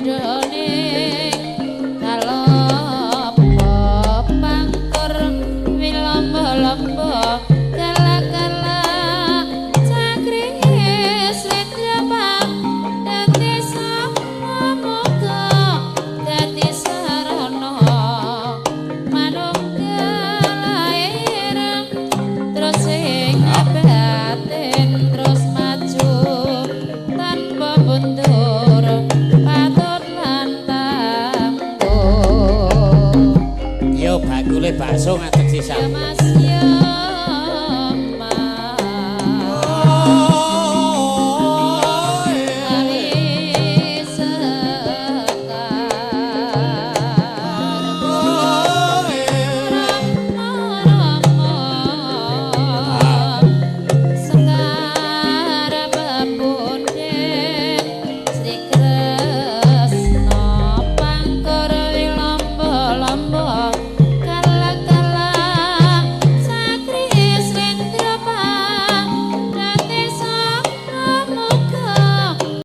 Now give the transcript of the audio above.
Padane kalopo pangkur wilombo-lombo kala-kala cakringe slendra dadi samuga dadi sarana manunggal lair terus ing batin terus maju tanpa mundur patut lan tangguh. Yo bakule bakso ngadeg Ya sisan. Mas.